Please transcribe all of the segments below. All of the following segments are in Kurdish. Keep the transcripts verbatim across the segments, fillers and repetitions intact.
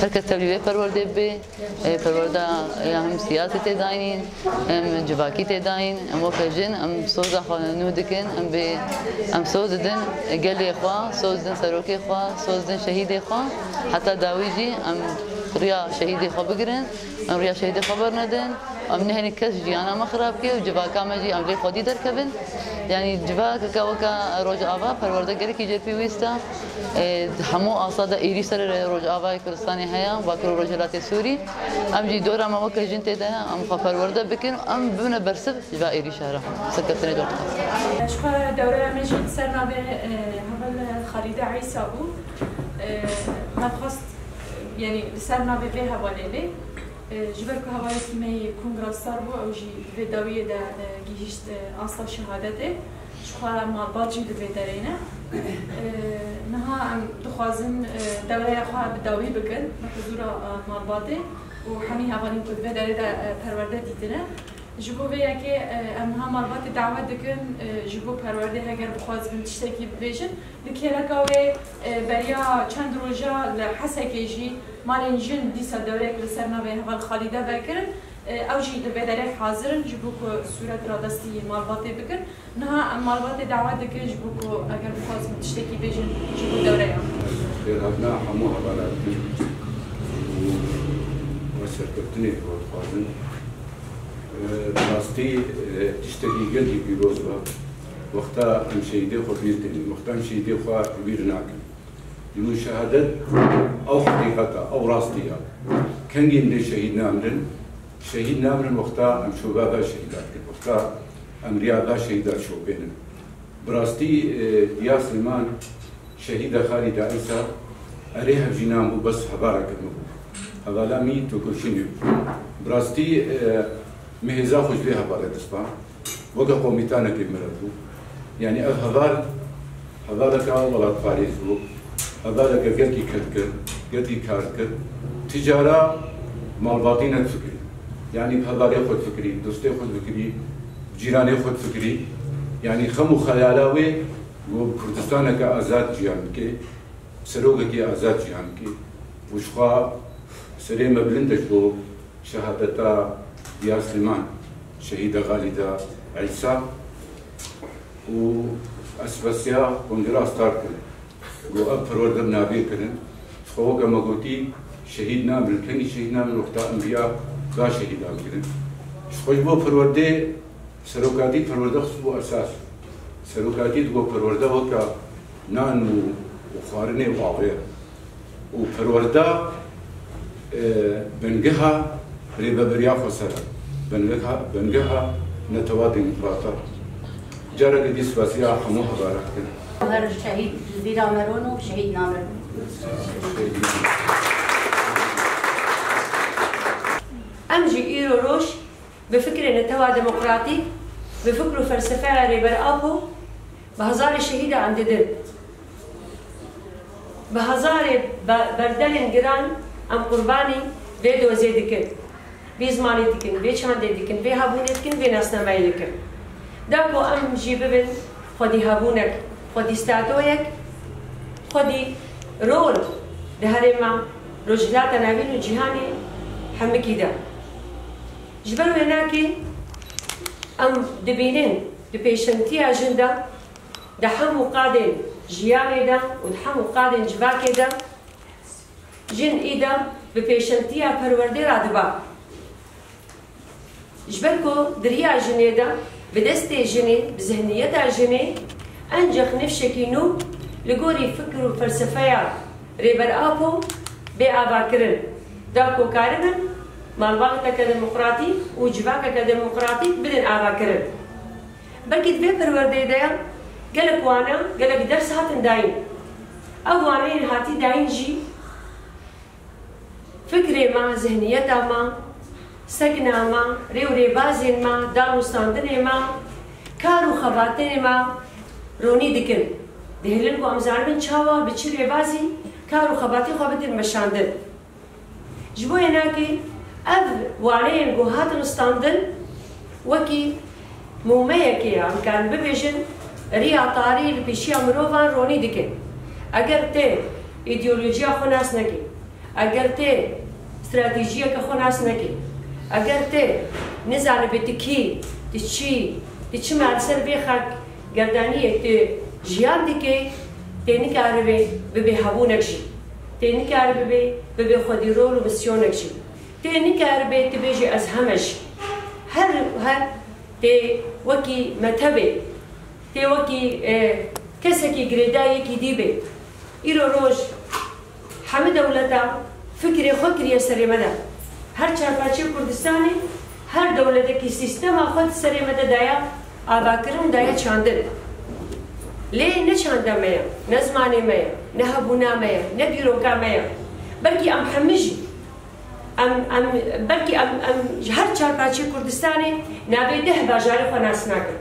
Her kes tevlî vê perwerdê bibê, e, perwerda ya hem siyasî tê dayîn, hem civakî tê dayîn. Em weke jin, em soza xwe nû dikin, em bê, em soz didin gelê xwe, soz didin serokê xwe, soz didin şehîdê xwe. Heta dawî jî em riya şehîdê xwe bigirin, em riya şehîdê xwe bernedin. Em nehenî kes jiyana me xirab kê û civaka me jî em lê xwedî derkevin. Yanî civakeke weke Rojava perwerde gelekî jêr pêwîst e. Ê, di hemû asta de êrîş ser Rojavayê Kurdistanê heye, Bakur û Rojhilatê Sûrî. Em jî dora me weke jin tê de ye, em xwe perwerde bikin û em bibine bersiv ji va êrîşa re. Serkeftinê dor dixwazim. Ji xwe dewreya me jî li ser navê, e, heval Xalîde Îsa bû. E, me dixwest, yanî li ser navê vê hevalê lê. E, ji ber ku hevalekî me yê kongra star bû, ew jî di vê dawiyê de, e, gihîşt, e, asta şehadetê. Ji xwe malbat jî li vê derê ne. E, niha em dixwazin, e, dewreya xwe bi dawî bikin, bi huzûra, e, malbatê û hemî hevalên ku di vê derê de, e, perwerde dîtine. Ji bo vê yekê, e, em niha malbatê dawet dikin, e, ji bo perwerdê heger bixwazibin tiştekî bibêjin. Li kêleka wê, e, beriya çend roja li Hesekê jî malên jin dîsa dewreyek li ser navê heval Xalîde vekirin. E, ew jî li vê derê hazir in ji bo ku sûret radestî malbatê bikin. Niha em malbatê dawet dikin ji bo ku eger bixwazin tiştekî bêjin ji bo dewreya. Xêrhatina hemû hevala dikin û we serkeftinê xwe dixwazin. E, bi rastî, e, tiştekî gelkî pîroz be. Wexta em şehîdê xwe bîr tînin, wexta em şehîdê xwe bîr nakin. Îmûn şehadet ew heqîqet e, ew rastî ye. Kengî em lê şehîd namirin, şehîd namirin wexta em şova ve şehîda dikin, wexta em riya ve şehîda dişopênin. Bi rastî, e, Diya Silêman, şehîda Xalîda Îsa, erê hevjînan bû, bes hevaleke min bû. Hevala min têkoşînê bû. Bi rastî, e, min hêza xwe ji vê hevalê distand. Weke komîtanekê min re bû. Yanî ev heval, hevaleke welatparêz bû. Hevaleke gelkî ked kir, gelkî kar kir. Ti cara malbatî nedifikirî. Yanî bi hevalê xwe difikirî, dostê xwe difikirî, cîranê xwe difikirî. Yanî xem û xeyala wê ku bi Kurdistaneke azad jiyan bike, serokekî azad jiyan bike. Û ji xwe serê me bilind e ji bo şehadeta Diya Silêman, şehîda Xalîda Îsa û espesiya kongra star kirin. Ku ev perwerde bi navê kirin. Ji xwe weke me gotî, şehîd namirin, kengî şehîd namirin, wexta em riya va şehîda bigirin. Ji xwe ji bo perwerdê, serokatî perwerde xistibû esas. Serokatî digot perwerde weke nan û, û xwarinê û avê ye. Û perwerda, e, bingeha rêveberiya xweser e. Bingeha, bingeha netewa demokrat e. Careke dî spasiya hemû hevala dikin. Her şehîd li bîra me rûn û şehîd namirin. Em jî îro roj bi fikrê netewa demokratîk, bi fikr û felsefeya Rêber Apo, bi hezarê şehîda em didin. Bi hezarê be-, berdelên giran em qurbanî vê dozê dikin, vê zimanê dikin, vê çandê dikin, vê hebûnê dikin, vê nasnameyê dikin. Da ku em jî bibin xwedî hebûnek, xwedî statoyek, xwedî rol di herêma Rojhilata Navîn û cîhanê hemikî de. Ji ber wê nakê em dibînin di pêşengtiya jin de, di hemû qadên jiyanê de û di hemû qadên civakê de jin îda bi pêşengtiya perwerdê radiba. Ji ber ku di riya jinê de, bi destê jinê, bi zihniyeta jinê encex nifşekî nû li gorî fikr û felsefeya Rêber Apo bê avakirin, da ku karibin malbateke demokratîk û civakeke demokratîk bidin avakirin. Belkî di vê perwerdeyê de gelek wane, gelek ders hatin dayîn. Ev waneyên hatî dayîn jî fikrê me, zihniyeta me, sekna me, rê û rêbazên me, dan û standinê me, kar û xebatên me ronî dikin. Dihêlin ku em zanibin çawa, bi çi rêbazî kar û xebatê xwe bidin meşandin. Ji bo yê nakê ev waneyên ku hatin standin wekî mûmeyekê ya, em karin bibêjin, riya tarî li pêşiya mirovan ronî dike. Eger te îdeolojiya xwe nas nekî, Eger tê stratejiyeke xwe nas neke, eger tê nizanibê tu kî, tu çî, tu çima li ser vê xak gerdaniyê tu jiyan dikê, tê nikaribê bibê hebûnek jî. Tê nikaribê bibê xwedî rol û misyonek jî. Tê nikaribê tu bêjî ez heme jî. Her, her tê wekî metebê, tê wekî, e, kesekî girêdayî yekî dî bê. Îro roj hemî dewleta fikrê xwe kiriye serê me de. Her çarpaçê Kurdistanê, her dewletekî sîstema xwe di serê me de daye avakirin, daye çandin. Lê ne çanda me ye, ne zimanê me ye, ne hebûna me ye, ne dîroka me ye. Belkî em hemî jî, em, em, belkî em, em ji her çarpaçê Kurdistanê navê deh bajarê xwe nas nakin.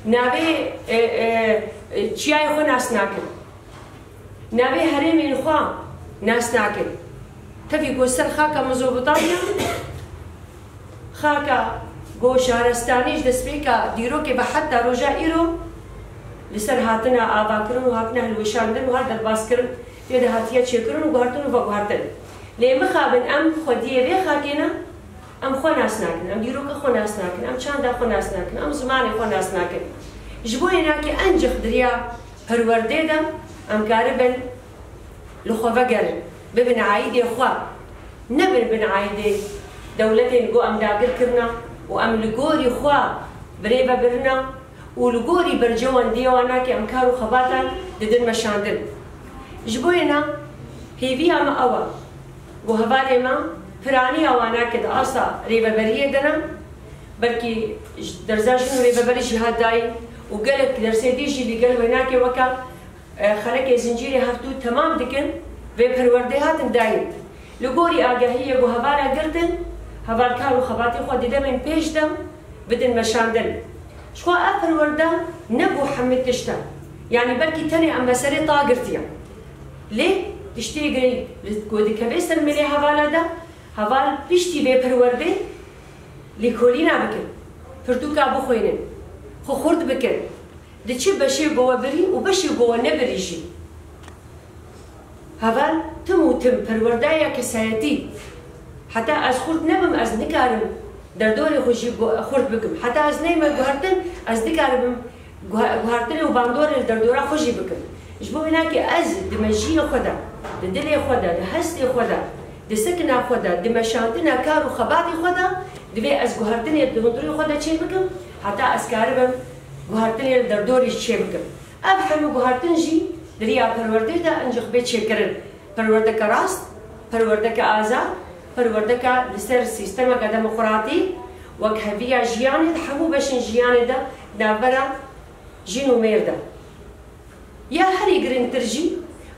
Navê, e, e, e, çiyayê xwe nas nakin. Navê herêmên xwe nas nakin. Tevî ku ser xaka Mezopotamya, xaka ku şaristanî ji destpêka dîrokê ve heta roja îro li ser hatina avakirin û hatina hilweşandin û her derbaskirin tê de hatiye çêkirin û guhertin û veguhertin. Lê mixabin em xwediyê vê xakê ne, em xwe nas nakin, em dîroka xwe nas nakin, em çanda xwe nas nakin, em zimanê xwe nas nakin. Ji bo yê nakê encix di riya perwerdê de em karibin li xwe vegerin, bibin aîdê xwe, nebin bin aîdê dewletên ku em dagir kirina û em li gorî xwe bi rê ve birina û li gorî berjewendiya wan nake em kar û xebatan didin meşandin. Ji bo yê na hêviya me ew e ku hevalê me piraniya wan nake di asta rêveberiyê de ne, belkî ji derza jin û rêveberî jî hat dayîn û gelek dersê dî jî li gel wê nake weke e, xelekê zincîrê hevdû temam dikin, vê perwerdê hatin dayîn. Li gorî agahiyê ku hevala girtin, heval kar û xebatê xwe di demên pêş de bidin meşandin. Ji xwe ev perwerde ne ku hemî tişt e. Yanî belkî tenê em meselê ta girtiye. Lê tiştê girîng li ku dikeve ser milê hevala de, heval piştî vê perwerdê lêkolîna bikin, pirtûka bixwînin, xwe xurt bikin. Di çi beşê ku we birî û beşê ku we nebirî jî. Heval tim û tim perwerdaya kesayetî. Heta ez xurt nebim, ez nikarim derdorê xwe jî gu-, xurt bikim. Heta ez neyme guhertin, ez nikaribim guha-, guhertinê û bandorê li derdora xwe jî bikim. Ji bo wê nakê ez di mejiyê xwe de, di dilê xwe de, di hestê xwe de, di sekina xwe de, di meşandina kar û xebatê xwe de, divê ez guhertinê di hundirê xwe de çê bikim, heta ez karibim guhertinê li derdorê jî çê bikim. Ev hemû guhertin jî di riya perwerdê de ancîx bê çêkirin. Perwerdeke rast, perwerdeke azad, perwerdeke li ser sîstemeke demokratîk, wekheviya jiyanê di hemû beşên jiyanê de di navbera jin û mêr de. Ya herî girîngtir jî,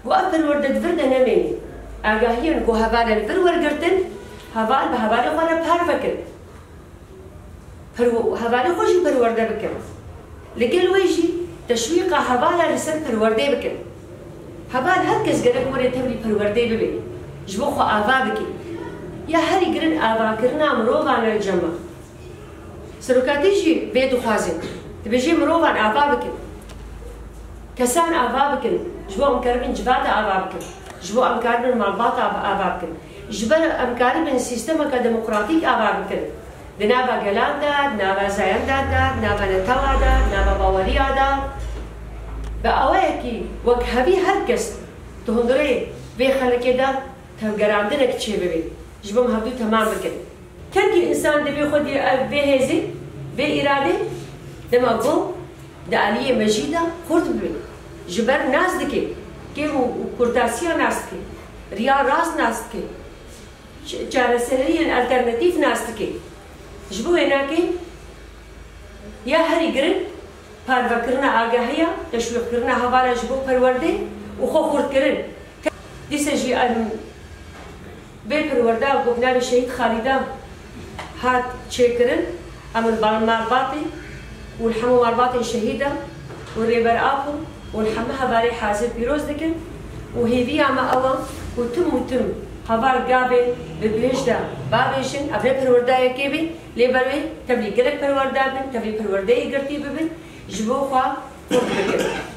ku ev perwerde di vir de nemêne. Agahiyên ku hevalên vir wergirtin, heval bi hevalê xwe re parve kin. Perw-, hevalê xwe jî perwerde bikin. Li gel wê jî teşwîqa hevala li ser perwerdê bikin. Heval her kes gerek were tevlî perwerdê bibe. Ji bo xwe ava bike. Ya herî girin avakirina mirovan e li cem me. Serokatî jî vê dixwaze. Dibêje mirovan ava bikin. Kesan ava bikin. Ji bo em karibin civata ava bikin. Ji bo em karibin malbata ava bikin. Ji ber em karibin sîstemeke demokratîk ava bikin. Di nava gelan de, di nava zayendan de, di nava netewa de, di nava baweriya de. Bi awayekî wekhevî her kes di hundirê vê xelekê de tevgerandinek çêbibe. Ji bo em hevdû temam bikin. Kengî însan divê xwedî ev vê hêzê, vê îradê, dema ku di aliyê mejî de xurt bibe. Ji ber nas dike, kêm û, û kurtasiya nas dike, riya rast nas dike, ç-, çareseriyên alternatîf nas dike. Ji bo wê nakê ya herî girin parvekirina agahiya, teşwîqkirina hevala ji bo perwerdê û xwe xurtkirin. Dîsa jî em vê perwerda ku bi navê Şehîd Xalîda hat çêkirin, em li bal malbatê û li hemû malbatên şehîda û Rêber Apo û li hemû hevalê hazir pîroz dikin û hêviya me ew e ku tim û tim heval gavê bi bihişt de bavêjin, ev ne perwerdayekê bê, lê ber wê tevlî gelek perwerda bin, tevlî perwerdeyê girtî bibin, ji bo xwe xurt bikin.